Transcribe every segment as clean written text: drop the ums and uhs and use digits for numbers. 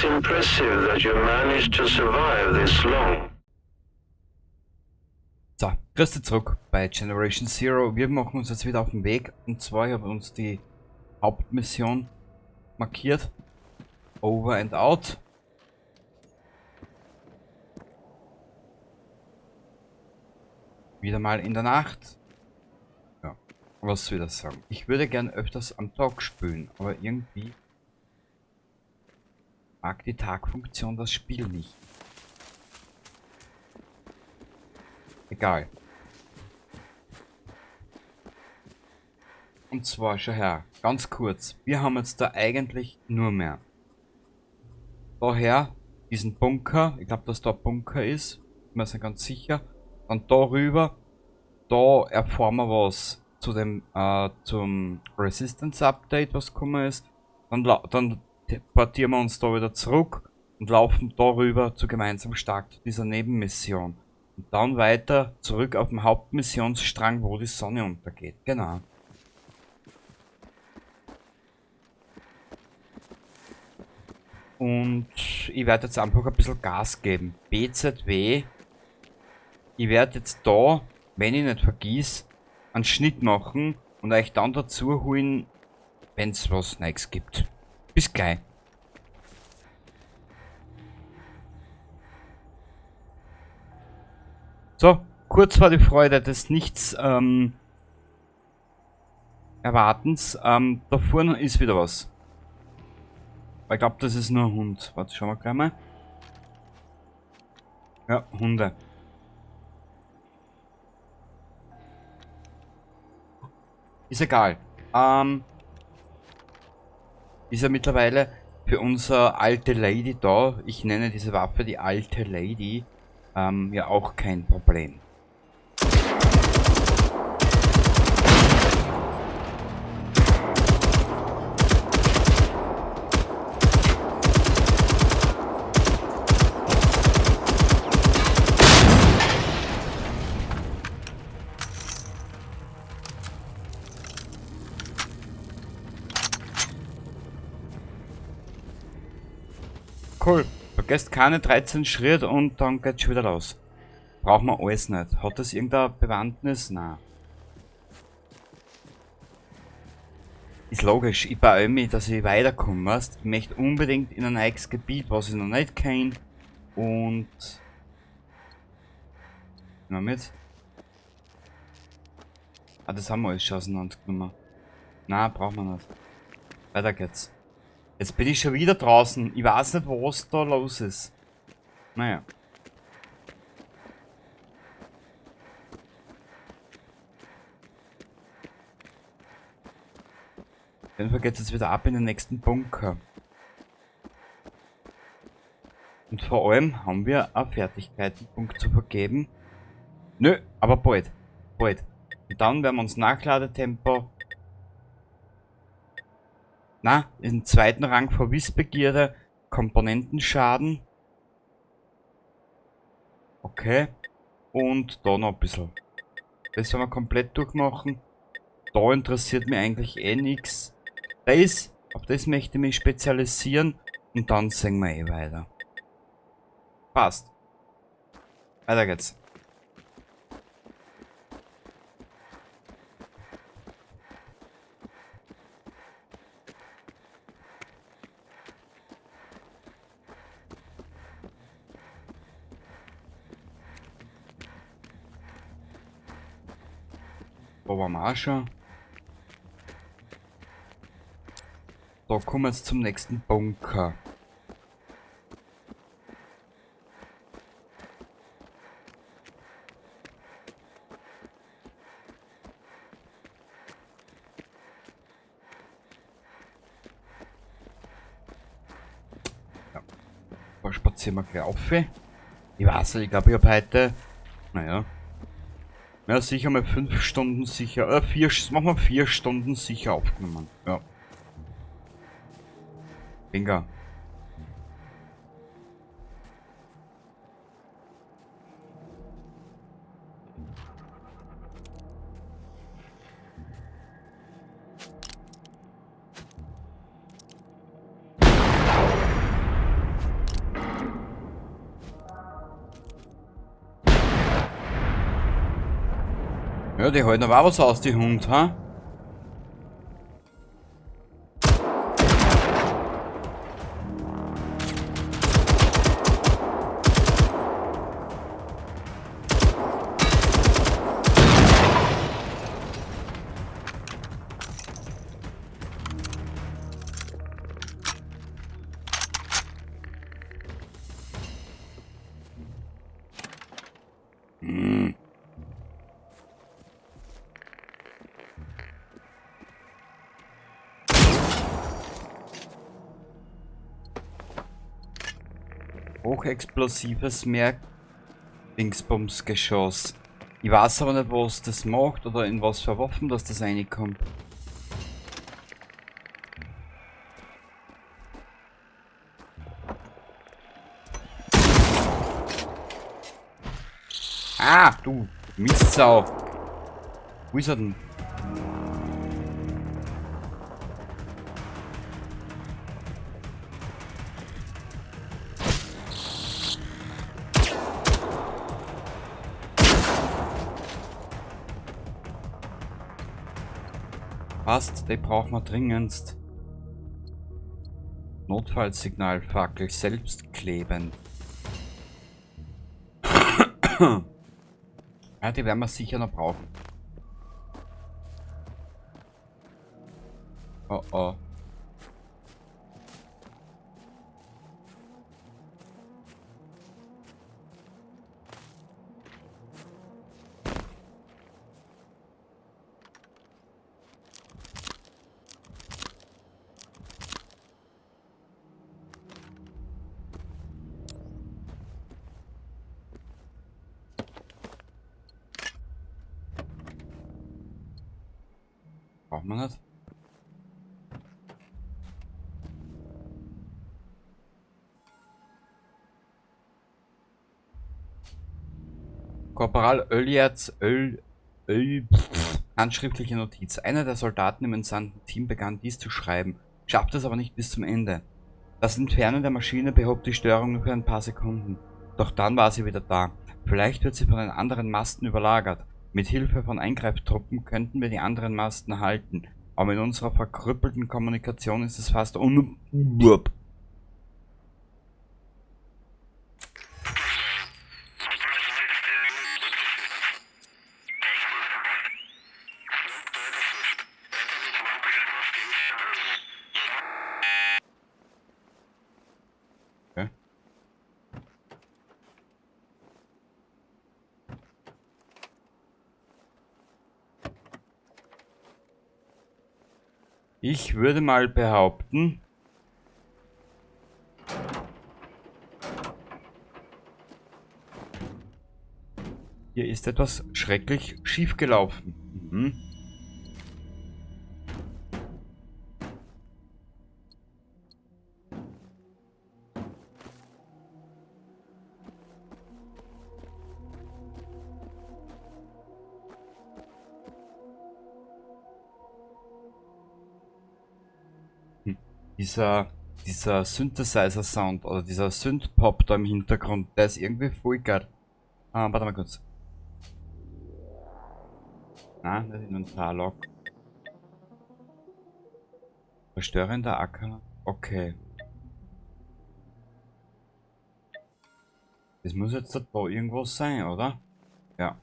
It's impressive that you managed to survive this long. So, grüß dich zurück bei Generation Zero. Wir machen uns jetzt wieder auf den Weg. Und zwar, ich habe uns die Hauptmission markiert. Over and out. Wieder mal in der Nacht. Ja, was soll ich das sagen? Ich würde gern öfters am Tag spielen, aber irgendwie mag die Tagfunktion das Spiel nicht. Egal. Und zwar, schau her, ganz kurz. Wir haben jetzt da eigentlich nur mehr. Daher diesen Bunker, ich glaub, dass da ein Bunker ist, bin mir nicht ganz sicher. Dann darüber, da erfahren wir was zum Resistance Update, was gekommen ist. Dann portieren wir uns da wieder zurück und laufen darüber zu gemeinsam stark zu dieser Nebenmission. Und dann weiter zurück auf dem Hauptmissionsstrang, wo die Sonne untergeht. Genau. Und ich werde jetzt einfach ein bisschen Gas geben. BZW. Ich werde jetzt da, wenn ich nicht vergiss, einen Schnitt machen und euch dann dazu holen, wenn's was Neues gibt. Bis gleich. So, kurz war die Freude des Nichts Erwartens. Da vorne ist wieder was. Aber ich glaub, das ist nur ein Hund. Warte, schauen wir gleich mal. Ja, Hunde. Ist egal. Ist ja mittlerweile für unsere alte Lady da. Ich nenne diese Waffe die alte Lady. Ja, auch kein Problem. Cool. Vergesst keine 13 Schritte und dann geht's schon wieder los. Brauchen wir alles nicht. Hat das irgendeine Bewandtnis? Nein. Ist logisch. Ich beeile mich, dass ich weiterkomme, weißt? Ich möchte unbedingt in ein neues Gebiet, was ich noch nicht kenn. Und na mit. Ah, das haben wir alles schon auseinandergenommen. Nein, brauchen wir nicht. Weiter geht's. Jetzt bin ich schon wieder draußen. Ich weiß nicht, was da los ist. Naja. Auf jeden Fall geht's jetzt wieder ab in den nächsten Bunker. Und vor allem haben wir einen Fertigkeitenpunkt zu vergeben. Nö, aber bald. Bald. Und dann werden wir uns Nachladetempo... Na, im zweiten Rang vor Wissbegierde, Komponentenschaden. Okay. Und da noch ein bisschen. Das werden wir komplett durchmachen. Da interessiert mich eigentlich eh nix. Auf das möchte ich mich spezialisieren. Und dann sehen wir eh weiter. Passt. Weiter geht's. Da waren wir auch schon. Da kommen wir jetzt zum nächsten Bunker. Ja. Da spazieren wir gleich auf. Ich weiß nicht, ich glaub, ich hab heute, naja, ja, sicher mal 5 Stunden sicher, 4, machen wir 4 Stunden sicher aufgenommen. Ja. Bingo. Ja, die halten aber auch was aus, die Hund, ha? Hm. Hochexplosives Meer-Dingsbums-Geschoss. Ich weiß aber nicht, was das macht oder in was für Waffen dass das reinkommt. Ah, du Mistsau. Wo ist er denn? Passt, die brauchen wir dringendst. Notfallsignalfackel, selbstklebend. Ja, die werden wir sicher noch brauchen. Oh oh. Braucht man das? Korporal Öljerz Öl, Öl, pff, handschriftliche Notiz. Einer der Soldaten im entsandten Team begann dies zu schreiben, schaffte es aber nicht bis zum Ende. Das Entfernen der Maschine behob die Störung nur für ein paar Sekunden. Doch dann war sie wieder da. Vielleicht wird sie von den anderen Masten überlagert. Mit Hilfe von Eingreiftruppen könnten wir die anderen Masten halten. Aber mit unserer verkrüppelten Kommunikation ist es fast unmöglich. Okay. Ich würde mal behaupten, hier ist etwas schrecklich schiefgelaufen. Dieser Synthesizer-Sound oder dieser Synth-Pop da im Hintergrund, der ist irgendwie voll geil. Warte mal kurz. Na, nicht Inventarlog. Verstörender Acker. Okay. Das muss jetzt da irgendwo sein, oder? Ja.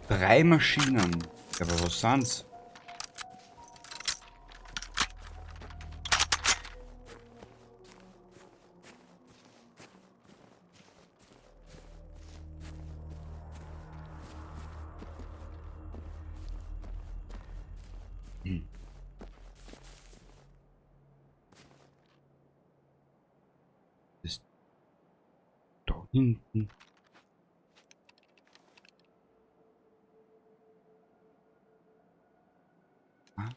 3 Maschinen. Ja, aber was sind's? Ist da hinten. Ah.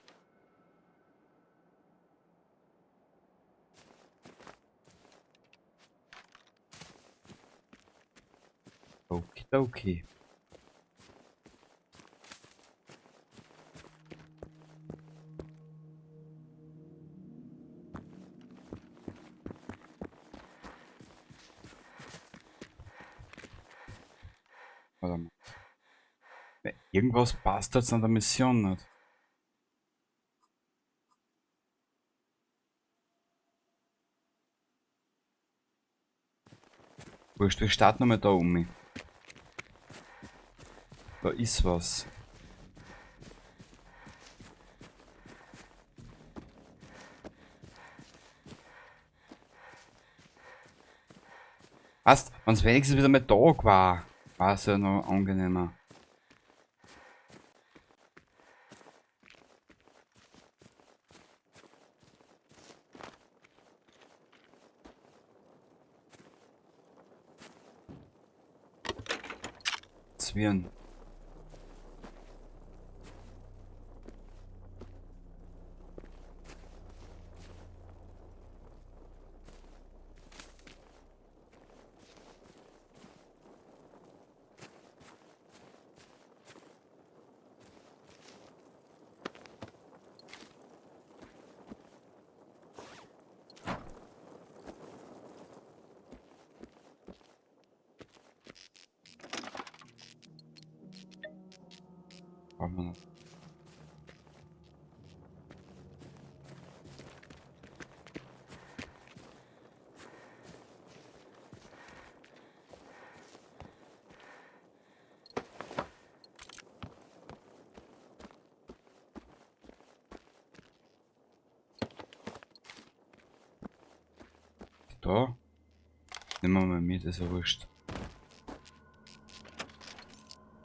Okidoki. Warte mal. Irgendwas passt jetzt an der Mission nicht. Wurscht, wir starten nochmal da um. Da ist was. Passt, wenn es wenigstens wieder mal Tag war, war es ja noch angenehmer. Zwirn. Brauchen wir noch. Da. Nehmen wir mal mit, ist ja wurscht.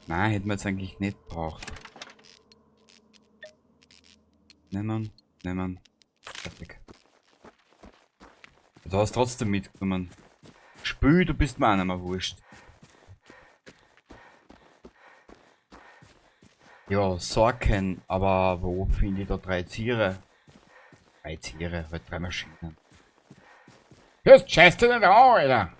Nein, hätten wir jetzt eigentlich nicht braucht. Nehmen, nehmen. Fertig. Du hast trotzdem mitgenommen. Spül, du bist mir auch nicht mehr wurscht. Ja, Sorken, aber wo finde ich da 3 Tiere? 3 Tiere, halt 3 Maschinen. Hörst, scheiß dich nicht an, Alter!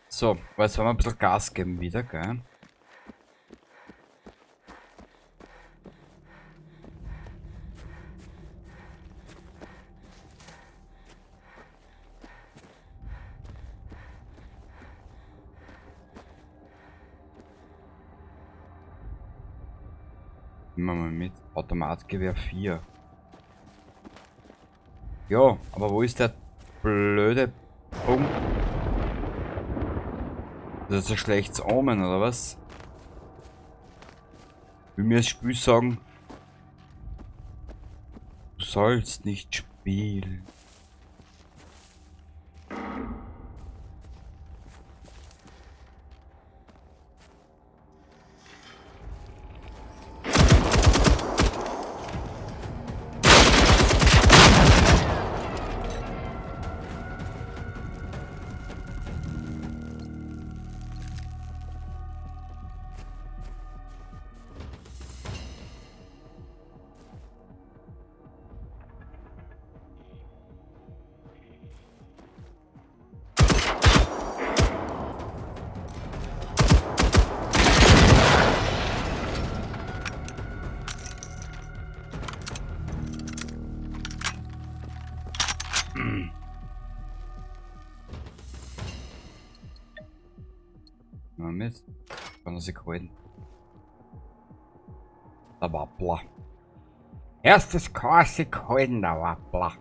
So, aber jetzt wollen wir ein bisschen Gas geben wieder, gell? Nehmen wir mal mit. Automatgewehr 4. Ja, aber wo ist der blöde Punkt? Das ist ein schlechtes Omen, oder was? Will mir das Spiel sagen, du sollst nicht spielen. Mal mit. Kann er sich halten. Der Wappler. Erstes kann sich halten, der Wappler.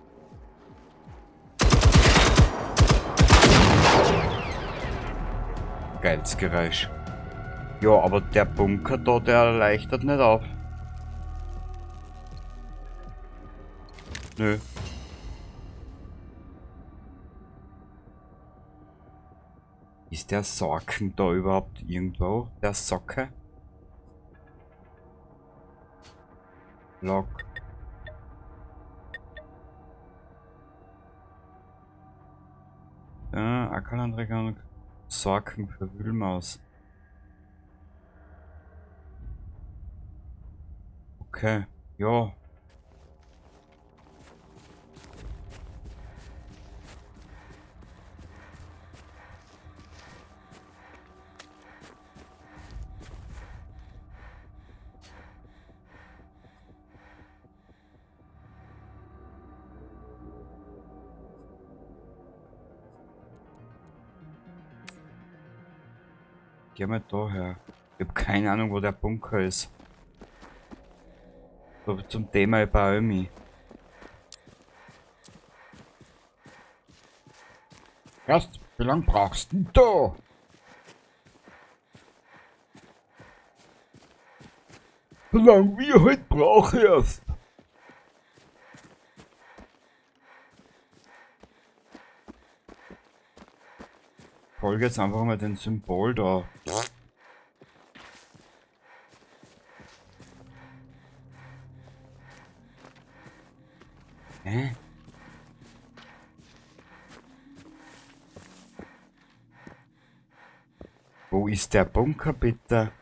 Geiles Geräusch. Ja, aber der Bunker da, der erleichtert nicht auf. Nö. Ist der Socken da überhaupt irgendwo? Der Socke? Log. Ackerlandregion, Sorgen für Wühlmaus. Okay, ja. Geh mal da her. Ich hab keine Ahnung, wo der Bunker ist. So, zum Thema Baumi. Erst, wie lange brauchst du da? So lange wie ich halt brauche erst. Folge jetzt einfach mal den Symbol da. Hä? Wo ist der Bunker bitte?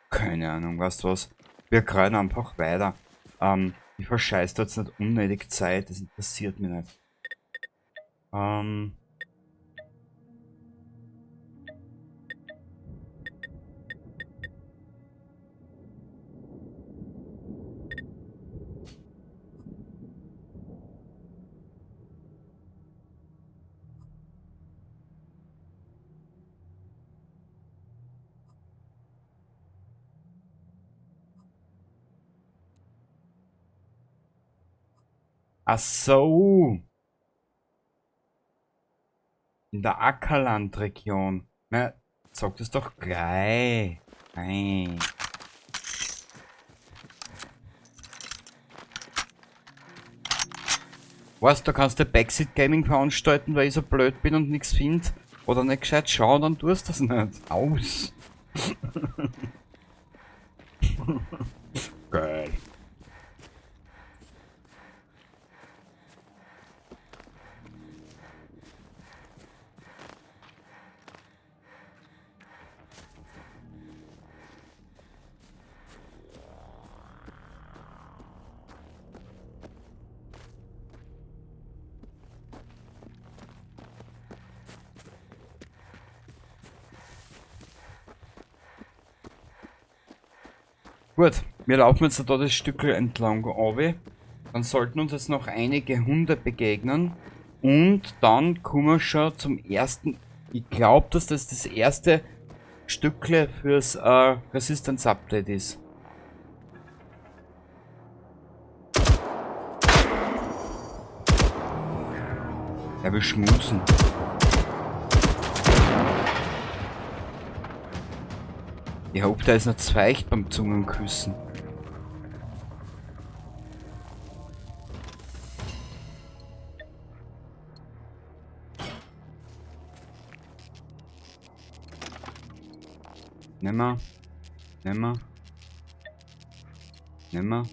Keine Ahnung, weißt du was? Wir kreien einfach weiter. Ich verscheiß da jetzt nicht unnötig Zeit, das interessiert mich nicht. Ach so. In der Ackerlandregion. Na, sag das doch gleich. Nein. Weißt du, da kannst du Backseat Gaming veranstalten, weil ich so blöd bin und nichts find. Oder nicht gescheit schauen, dann tust du das nicht. Aus. Geil. Gut, wir laufen jetzt da das Stückel entlang runter. Dann sollten uns jetzt noch einige Hunde begegnen. Und dann kommen wir schon zum ersten. Ich glaub, dass das das erste Stückle fürs Resistance Update ist. Er will schmusen. Ich hoffe, der ist noch zweigt beim Zungenküssen. Nimmer. Nimmer. Nimmer.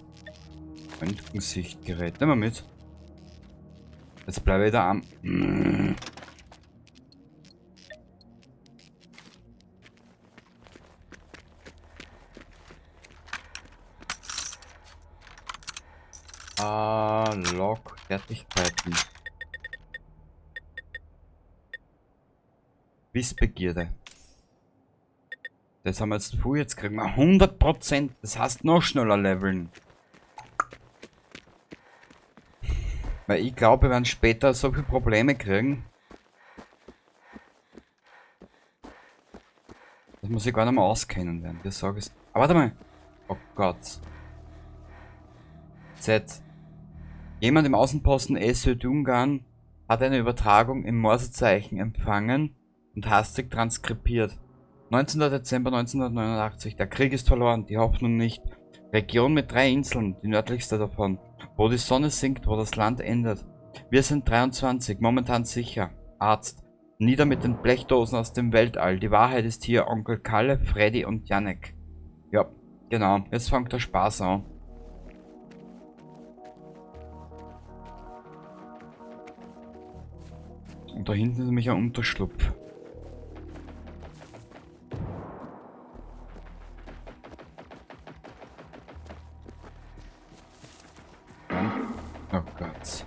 Röntgensichtgerät. Nimm mal mit. Jetzt bleib ich da am. Ah, Log, Fertigkeiten. Wissbegierde. Das haben wir jetzt früh, jetzt kriegen wir 100%. Das heißt noch schneller leveln. Weil ich glaube, wir werden später so viele Probleme kriegen. Das muss ich gar nicht mehr auskennen werden. Das sag ich. Aber warte mal. Oh Gott. Z. Jemand im Außenposten Esö Dungan hat eine Übertragung im Morsezeichen empfangen und hastig transkribiert. 19. Dezember 1989. Der Krieg ist verloren, die Hoffnung nicht. Region mit 3 Inseln, die nördlichste davon. Wo die Sonne sinkt, wo das Land endet. Wir sind 23, momentan sicher. Arzt. Nieder mit den Blechdosen aus dem Weltall. Die Wahrheit ist hier Onkel Kalle, Freddy und Janek. Ja, genau. Jetzt fängt der Spaß an. Und da hinten ist nämlich ein Unterschlupf. Oh Gott.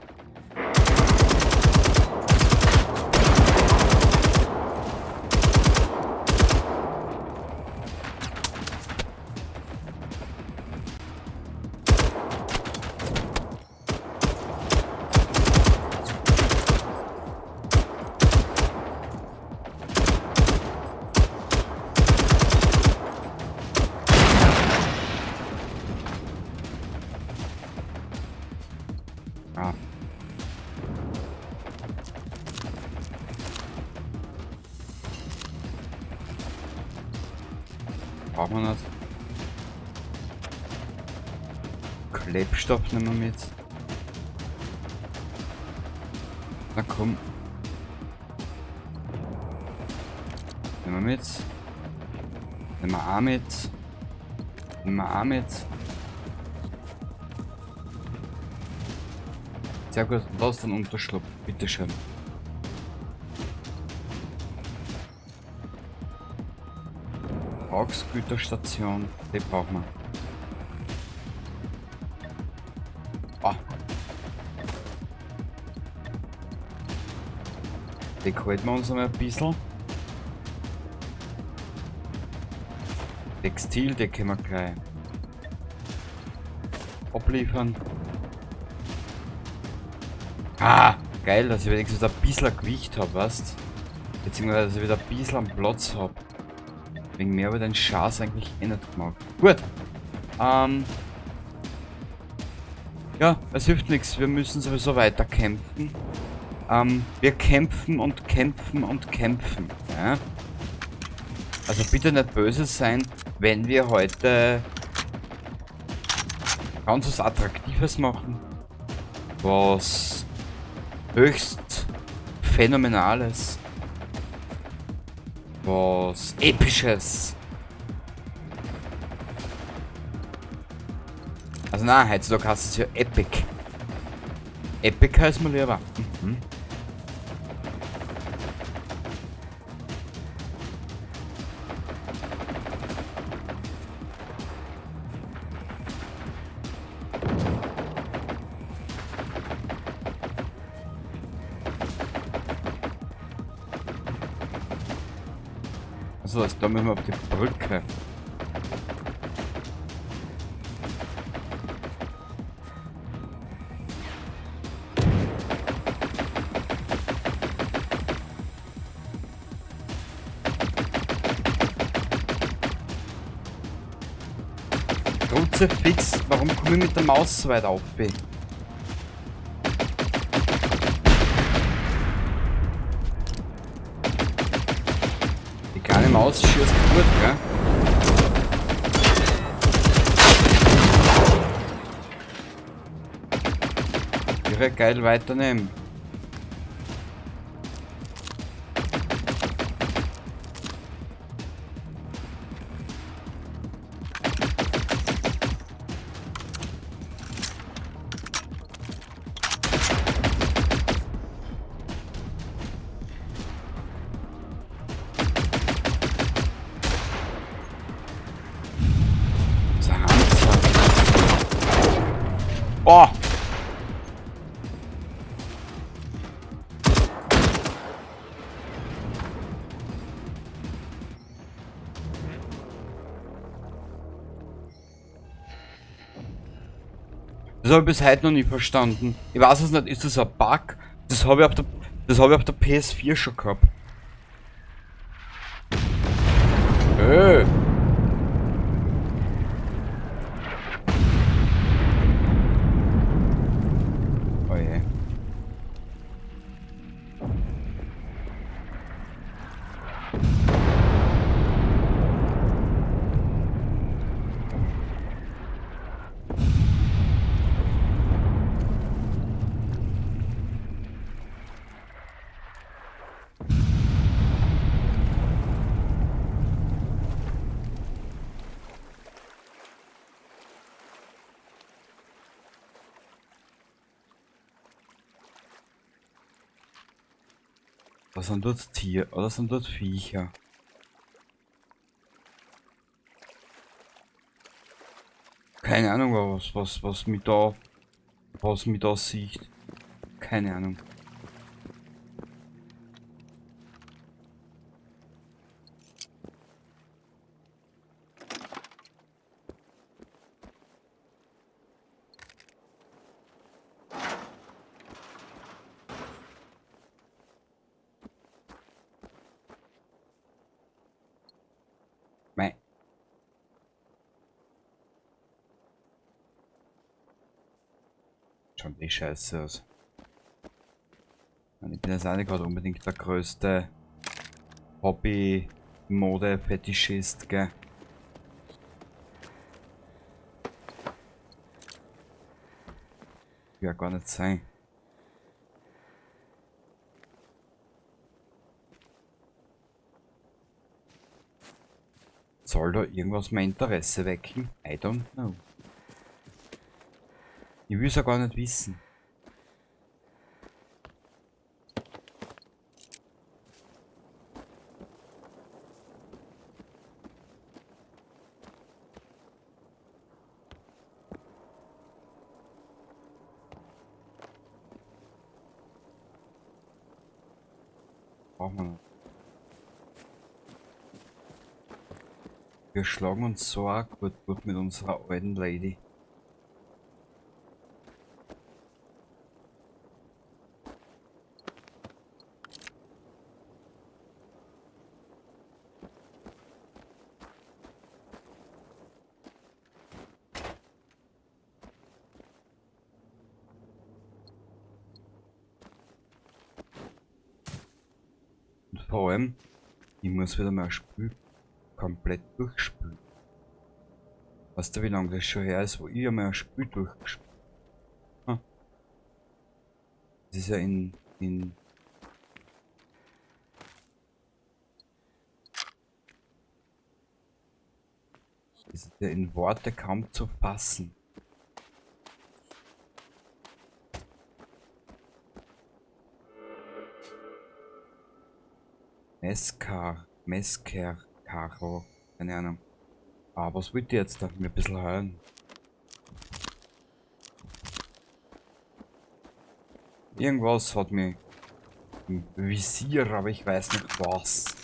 Ah. Braucht man das? Klebstoff nehmen wir mit. Na komm. Nehmen wir mit. Nehmen wir auch mit. Nehmen wir auch mit. Sehr gut, und das ist ein Unterschlupf, bitteschön. Verbrauchsgüterstation, die brauchen wir. Ah. Die halten wir uns einmal ein bisschen. Textil, die können wir gleich abliefern. Ah, geil, dass ich wenigstens ein bisschen Gewicht hab, weißt? Beziehungsweise, dass ich wieder ein bisschen Platz hab. Wegen mir habe ich den Schatz eigentlich eh nicht gemacht. Gut. Ja, es hilft nichts. Wir müssen sowieso weiter kämpfen. Wir kämpfen und kämpfen und kämpfen. Ja? Also bitte nicht böse sein, wenn wir heute ganz was Attraktives machen. Was höchst Phänomenales. Was Episches. Also nein, heutzutage heißt es ja Epic. Epic heißt mir lieber. Mhm. Also, da müssen wir auf die Brücke. Kruzifix, warum komme ich mit der Maus so weit auf? Die kleine Maus schießt gut, gell? Irre geil weiternehmen. Oh! Das habe ich bis heute noch nie verstanden. Ich weiß es nicht, ist das ein Bug? Das habe ich auf der, das habe ich auf der PS4 schon gehabt. Oh je. Was sind dort Tiere? Oder sind dort Viecher? Keine Ahnung, was mich da, was mich da sieht. Keine Ahnung. Mei. Schaut eh scheiße aus. Ich bin jetzt auch nicht gerade unbedingt der größte Hobby-Mode-Fetischist, gell? Ja, gar nicht sein. Soll da irgendwas mein Interesse wecken? I don't know. Ich will's ja gar nicht wissen. Brauchen wir nicht. Wir schlagen uns so auch gut durch mit unserer alten Lady. Und vor allem, ich muss wieder mal ein Spiel komplett durchspielen. Weißt du, wie lange das schon her ist, wo ich einmal ein Spiel durchgespielt habe? Das ist ja in das ist ja in Worte kaum zu fassen. Meskar, Mesker, Karo, keine Ahnung. Aber was wollt ihr jetzt da? Mir ein bisschen hören. Irgendwas hat mich im Visier, aber ich weiß nicht was.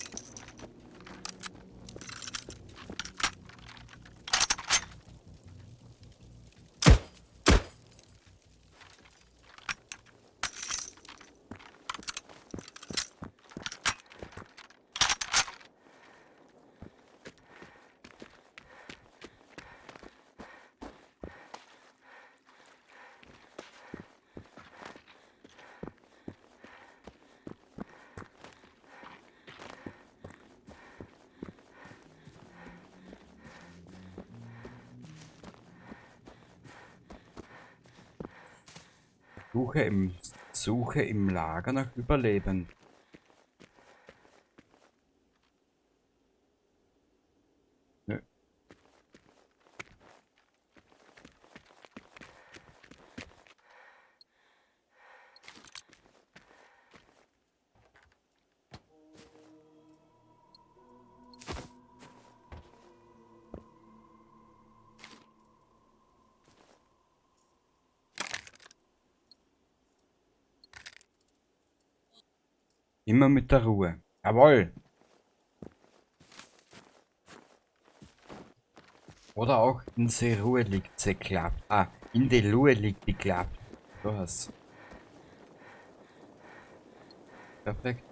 Suche im Lager nach Überleben. Nö. Immer mit der Ruhe. Jawohl! Oder auch in der Ruhe liegt sie klapp. Ah, in der Ruhe liegt die Klapp. So was. Perfekt.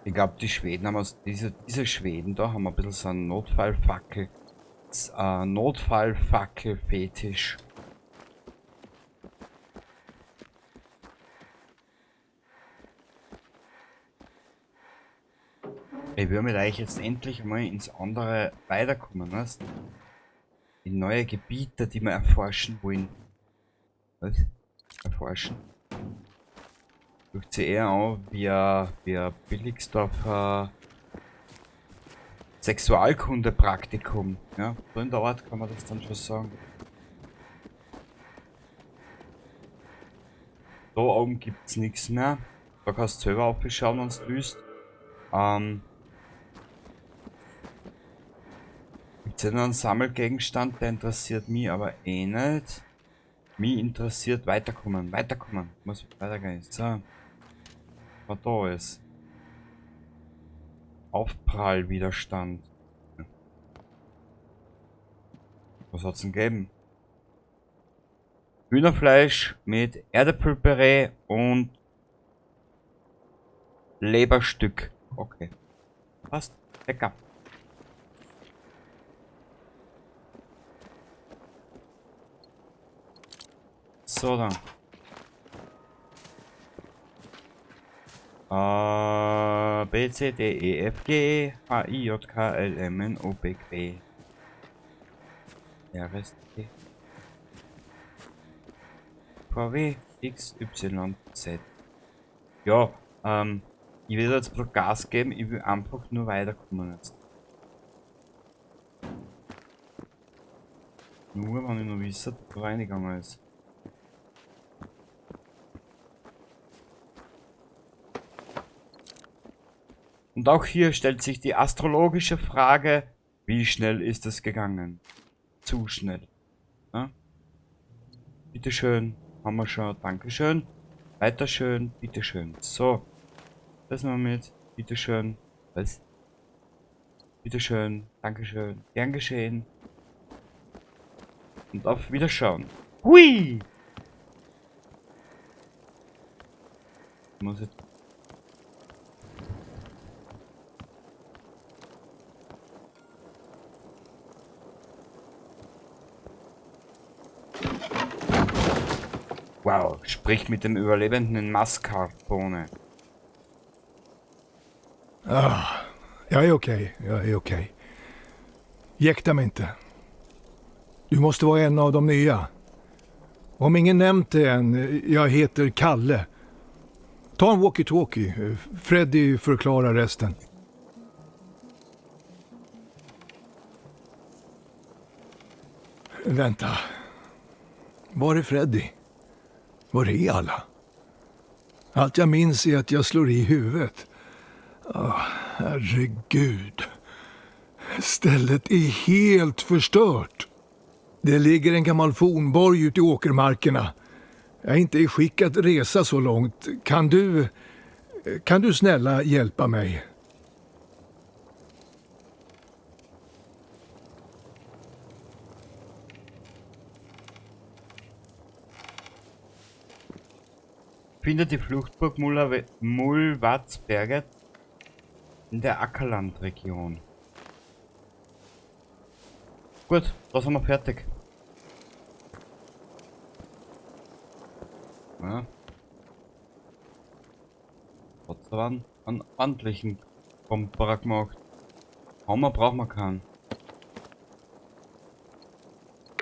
Ich glaub, die Schweden haben aus, diese Schweden da haben ein bisschen so einen Notfallfackel, Notfallfackel-Fetisch. Ich will mit euch jetzt endlich mal ins andere weiterkommen, weißt? In neue Gebiete, die wir erforschen wollen. Was? Erforschen? Guckt sich eher an wie ein Billigsdorfer Sexualkunde-Praktikum. Ja, so in der Art kann man das dann schon sagen. Da oben gibt es nichts mehr. Da kannst du selber aufschauen, wenn du willst. Gibt es ja noch einen Sammelgegenstand, der interessiert mich aber eh nicht. Mich interessiert weiterkommen, weiterkommen. Muss weitergehen. So. Was da ist. Aufprallwiderstand. Was hat's denn gegeben? Hühnerfleisch mit Erdäpfelpüree und Leberstück. Okay. Passt. Lecker. So dann. A, B, C, D, E, F, G, H, I, J, K, L, M, N, O, P, Q, R, S, T, V, W, X, Y, Z. Ja, ich will jetzt ein Gas geben, ich will einfach nur weiterkommen jetzt. Nur, wenn ich noch wisse, wo reingegangen ist. Und auch hier stellt sich die astrologische Frage, wie schnell ist es gegangen? Zu schnell. Ja? Bitteschön, haben wir schon, Dankeschön. Weiterschön, bitteschön. So, das nehmen wir mit. Bitteschön. Was? Bitteschön, Dankeschön, gern geschehen. Und auf Wiederschauen. Hui! Muss ich. Wow, sprich mit dem Überlebenden in Mascarpone. Ah, jag är okej, jag är okej. Jäkta mig inte. Du måste vara en av de nya. Om ingen nämnt det än, jag heter Kalle. Ta en walkie-talkie. Freddy förklarar resten. Vänta. Var är Freddy? Var är alla? Allt jag minns är att jag slår i huvudet. Oh, herregud. Stället är helt förstört. Det ligger en gammal fornborg ute i åkermarkerna. Jag är inte i skick att resa så långt. Kan du snälla hjälpa mig? Finde die Fluchtburg Mullvadsberget in der Ackerlandregion. Gut, da sind wir fertig. Ja. Hat aber einen ordentlichen Bomber gemacht. Hammer braucht man keinen.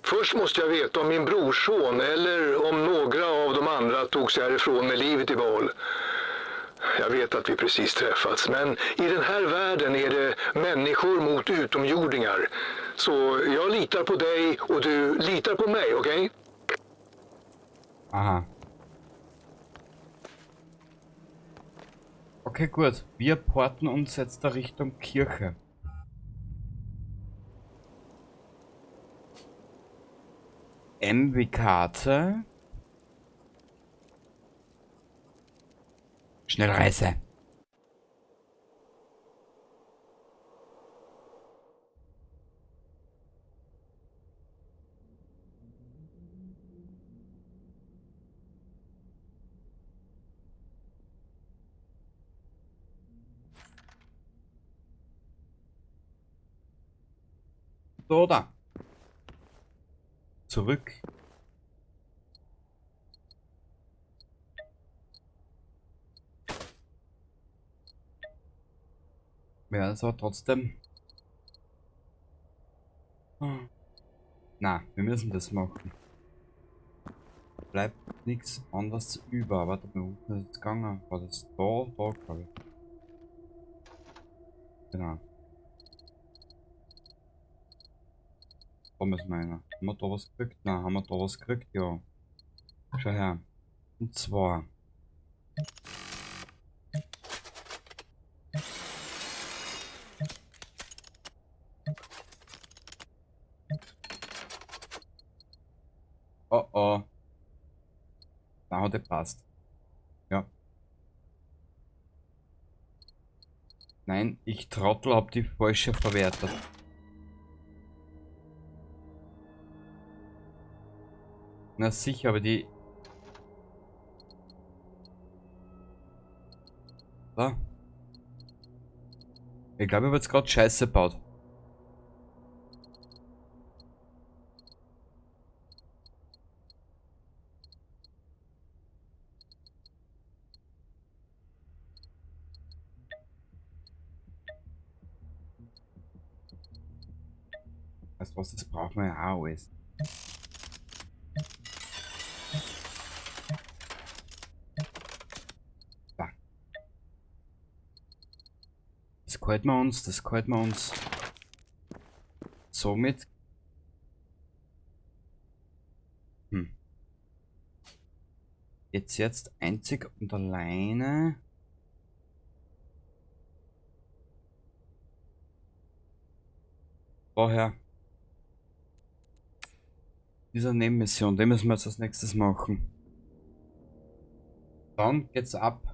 Först måste jag veta om min brorson eller om några av de andra tog sig härifrån med livet i behåll. Jag vet att vi precis träffats, men i den här världen är det människor mot utomjordingar. Så jag litar på dig och du litar på mig, okej? Aha. Okay, gut. Wir porten uns jetzt da Richtung Kirche. M wie Karte. Schnellreise. So, da. Zurück. Wir werden es aber trotzdem. Na, wir müssen das machen. Bleibt nichts anderes über. Warte mal, wo ist das jetzt gegangen? War das da? Da, glaube ich. Genau. Da müssen wir rein. Haben wir da was gekriegt? Nein, haben wir da was gekriegt? Ja. Schau her. Und zwar. Oh oh. Na, der passt. Ja. Nein, ich Trottel hab die falsche verwertet. Na sicher, aber die... Da. Ich glaube, ich habe jetzt gerade Scheiße gebaut. Weißt du was, das braucht man ja auch alles. Da. Das gefällt mir uns, das gefällt mir uns. Somit. Jetzt einzig und alleine. Daher. Dieser Nebenmission, den müssen wir jetzt als nächstes machen. Dann geht's ab.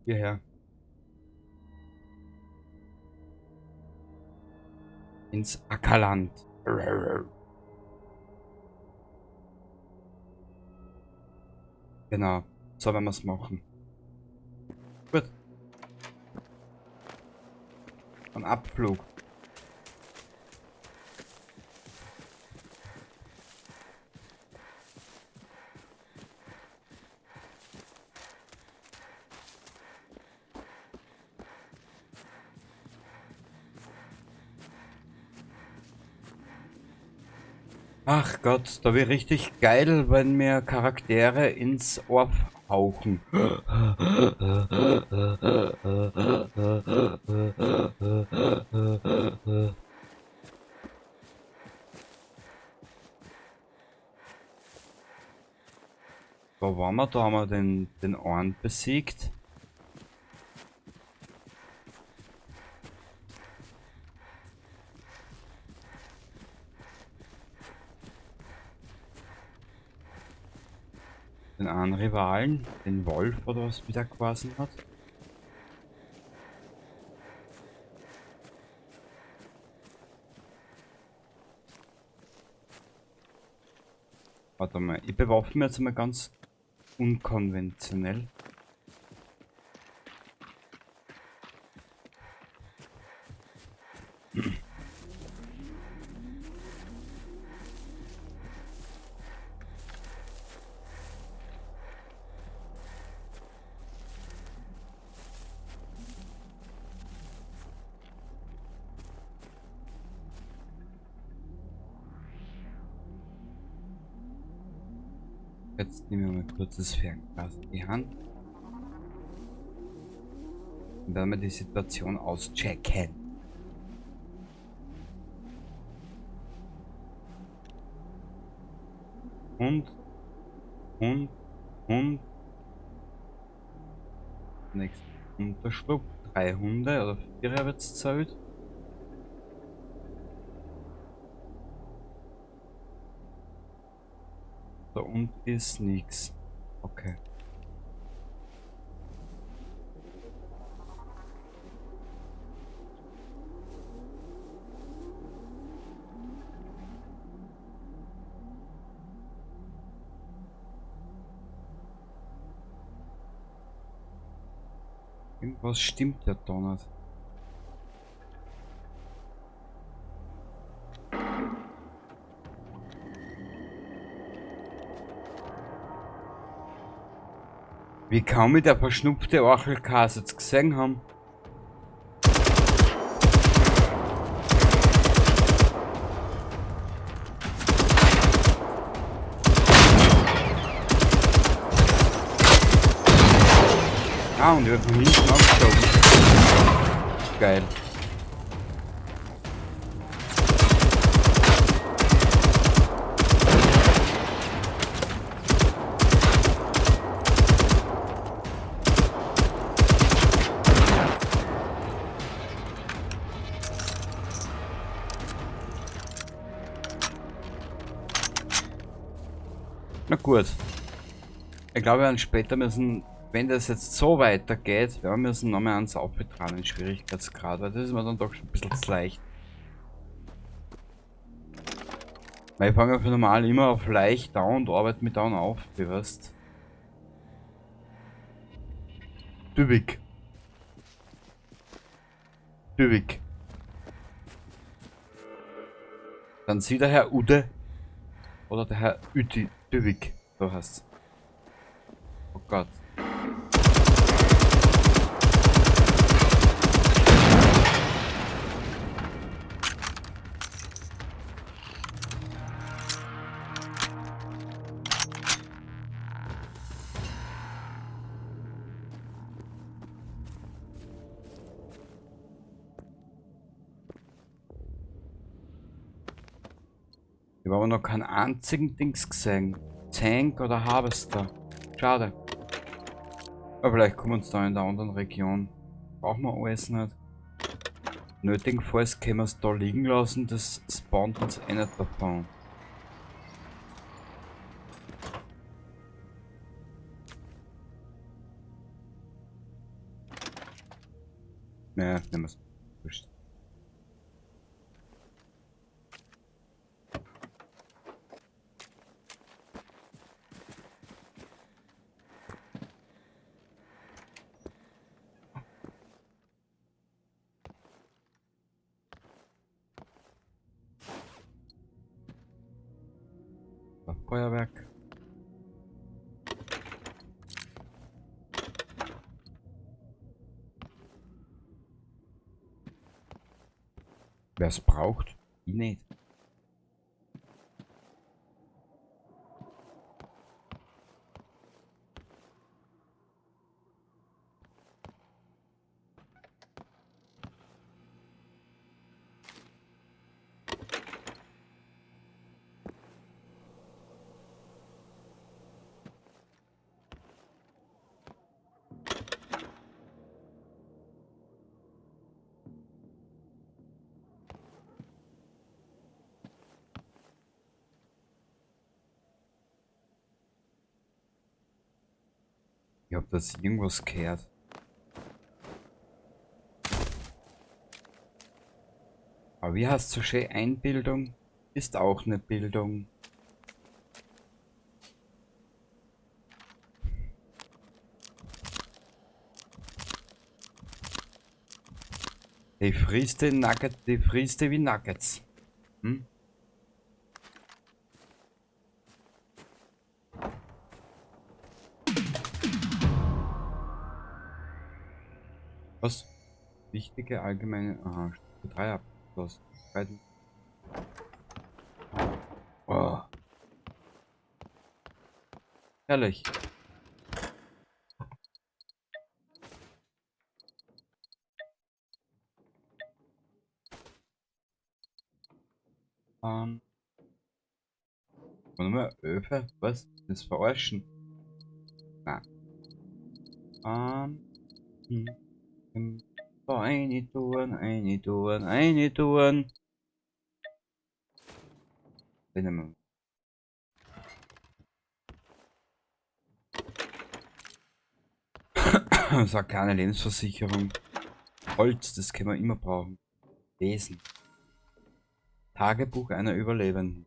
Hierher. Ins Ackerland. Genau, so werden wir's machen. Gut. Ein Abflug. Ach Gott, da wär richtig geil, wenn mir Charaktere ins Ohr hauchen. Da waren wir, da haben wir den Arn besiegt. Den einen Rivalen, den Wolf oder was wieder quasi hat. Warte mal, ich bewaffne mich jetzt mal ganz unkonventionell. Jetzt nehmen wir mal kurz das Fernglas in die Hand. Und werden wir die Situation auschecken. Hund, Hund, Hund. Nächster Unterschlupf. 3 Hunde oder 4 habe ich jetzt gezählt. Da unten ist nix. Okay. Irgendwas stimmt ja da nicht. Wie kann mich der verschnupfte Orchelkas jetzt gesehen haben? Ah, und ich hab von hinten abgeschoben. Geil. Na gut. Ich glaube, wir werden später müssen, wenn das jetzt so weitergeht, wir müssen nochmal ans aufbetragen, den Schwierigkeitsgrad, weil das ist mir dann doch schon ein bisschen zu leicht. Weil ich fange für normal immer auf leicht down und arbeite mit down auf, du weißt. Dübig. Dübig. Dann sieht der Herr Ude oder der Herr Üti Dübig, so heißt's. Oh Gott. Ich habe aber noch keinen einzigen Dings gesehen. Tank oder Harvester. Schade. Aber vielleicht kommen wir uns da in der anderen Region. Brauchen wir alles nicht. Nötigenfalls können wir es da liegen lassen, das spawnt uns eh nicht davon. Naja, nehmen wir es. Wurscht. Feuerwerk. Wer es braucht, ich nicht. Ich hab das irgendwas gehört. Aber wie heißt so schön, Einbildung ist auch eine Bildung. Die frisst die Nugget, die frisst die wie Nuggets. Hm? Was? Wichtige allgemeine. Aha, Stufe 3 abgeschlossen. Oh. Herrlich. Nummer 11? Was? Das verarschen? Nein. Eine tun, eine tun, eine tun. Den wir. Sag keine Lebensversicherung. Holz, das können wir immer brauchen. Lesen. Tagebuch einer Überlebenden.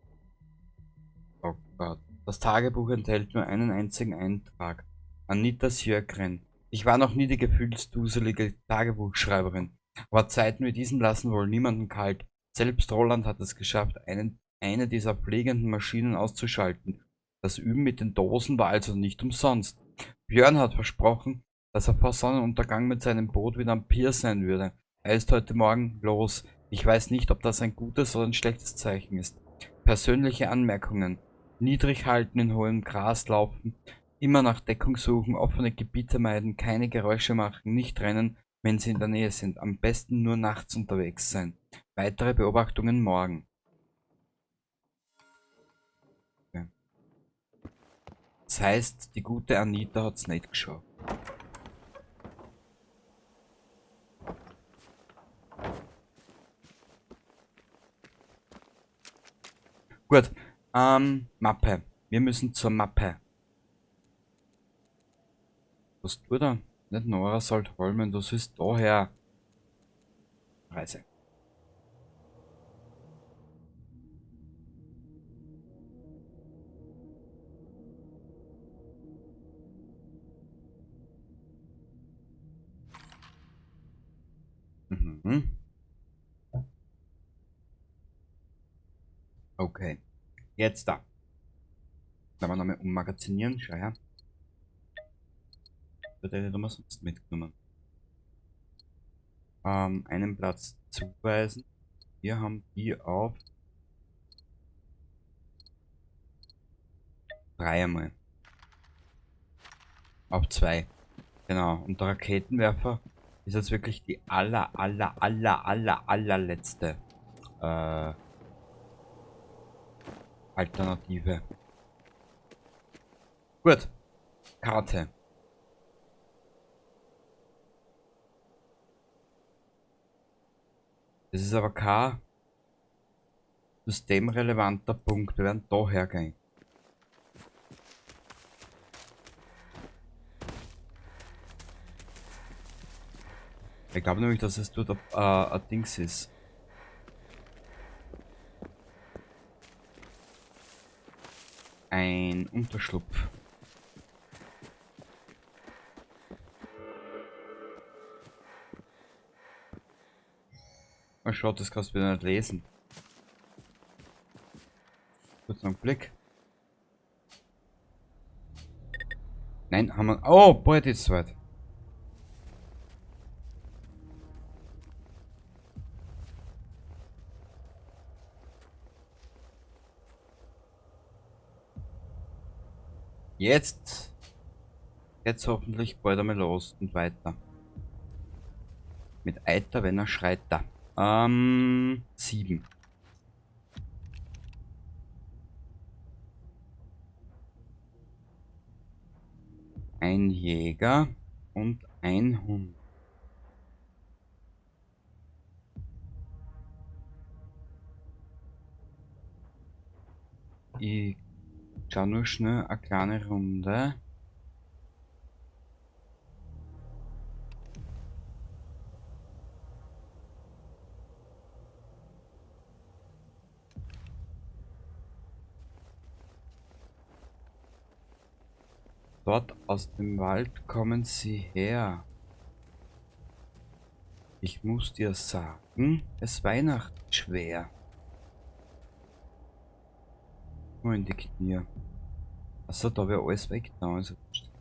Oh Gott. Das Tagebuch enthält nur einen einzigen Eintrag. Anita Sjögren. Ich war noch nie die gefühlsduselige Tagebuchschreiberin. Aber Zeiten wie diesen lassen wohl niemanden kalt. Selbst Roland hat es geschafft, eine dieser pflegenden Maschinen auszuschalten. Das Üben mit den Dosen war also nicht umsonst. Björn hat versprochen, dass er vor Sonnenuntergang mit seinem Boot wieder am Pier sein würde. Er ist heute Morgen los. Ich weiß nicht, ob das ein gutes oder ein schlechtes Zeichen ist. Persönliche Anmerkungen. Niedrig halten, in hohem Gras laufen, immer nach Deckung suchen, offene Gebiete meiden, keine Geräusche machen, nicht rennen, wenn sie in der Nähe sind. Am besten nur nachts unterwegs sein. Weitere Beobachtungen morgen. Okay. Das heißt, die gute Anita hat's nicht geschafft. Gut, Mappe. Wir müssen zur Mappe. Was tut er? Nicht Nora Saltholmen, das ist daher. Reise. Mhm. Okay. Jetzt da. Werden wir nochmal ummagazinieren. Schau her. Wird er nicht umsonst mitgenommen. Einen Platz zuweisen. Wir haben die auf 3 einmal. Auf 2. Genau. Und der Raketenwerfer ist jetzt wirklich die allerletzte Alternative. Gut. Karte. Das ist aber kein systemrelevanter Punkt. Wir werden da hergehen. Ich glaube nämlich, dass es dort ein Dings ist. Ein Unterschlupf. Mal schaut, das kannst du wieder nicht lesen. Kurz noch einen Blick. Nein, haben wir. Oh, bald ist es soweit. Jetzt geht's hoffentlich bald einmal los und weiter. Mit Eiter, wenn er schreit da. 7. Ein Jäger und ein Hund. Ich schau nur schnell eine kleine Runde. Dort aus dem Wald kommen sie her. Ich muss dir sagen, es weihnacht schwer. Nur in die Knie. Achso, da wäre alles weg. Da ist wurscht.